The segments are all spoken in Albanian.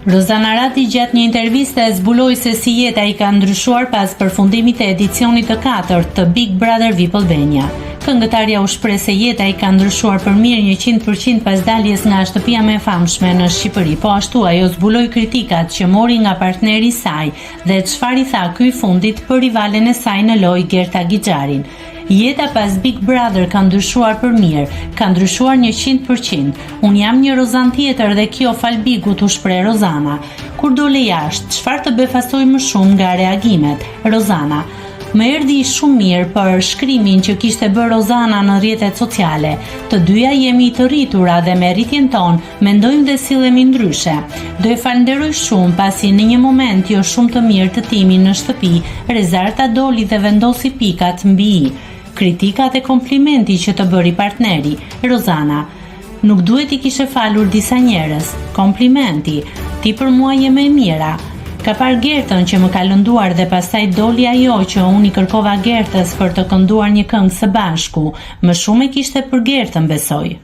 Rozana Radi gjatë një interviste zbuloi se si jeta i ka ndryshuar pas përfundimit të edicionit të katërt të Big Brother VIP Albania. Këngëtarja u shpreh se jeta i ka ndryshuar për mirë 100% pas daljes nga shtëpia më e famshme në Shqipëri. Po ashtu ajo zbuloi kritikat që mori nga partneri i saj dhe çfarë i tha ky i fundit për rivalen e saj në lojë Gerta Gixharin. Jeta pas Big Brother ka ndryshuar për mirë, ka ndryshuar 100%. Unë jam një Rozanë tjetër dhe kjo falë Bigut u shpreh Rozana. Kur dole jashtë, çfarë të befasoi më shumë nga reagimet? Rozana, Më erdhi shumë mirë për shkrimin që kishte bërë Rozana në rrjetet sociale. Të dyja jemi të rritura dhe me rritjen tonë mendojmë dhe sillemi ndryshe. Do e falënderoj shumë pasi në një moment jo shumë të mirë të timin në shtëpi, Rezarta doli dhe vendosi pikat mbi i. Kritikat e komplimenti që të bëri partneri, Rozana. Nuk duhet t'i kishe falur disa njerëz. Komplimenti. Ti për mua je më e mira. Ka parë Gertën që më ka lënduar dhe pastaj doli ajo që unë i kërkova Gertës për të kënduar një këngë së bashku. Më shumë e kishte për Gertën besoj.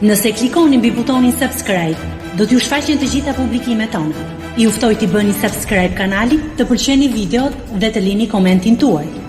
Nëse klikoni mbi butonin subscribe, do t'ju shfaqen të gjitha publikimet tona. Ju ftoj t'i bëni subscribe kanalit, të pëlqeni videot dhe të lini komentin tuaj.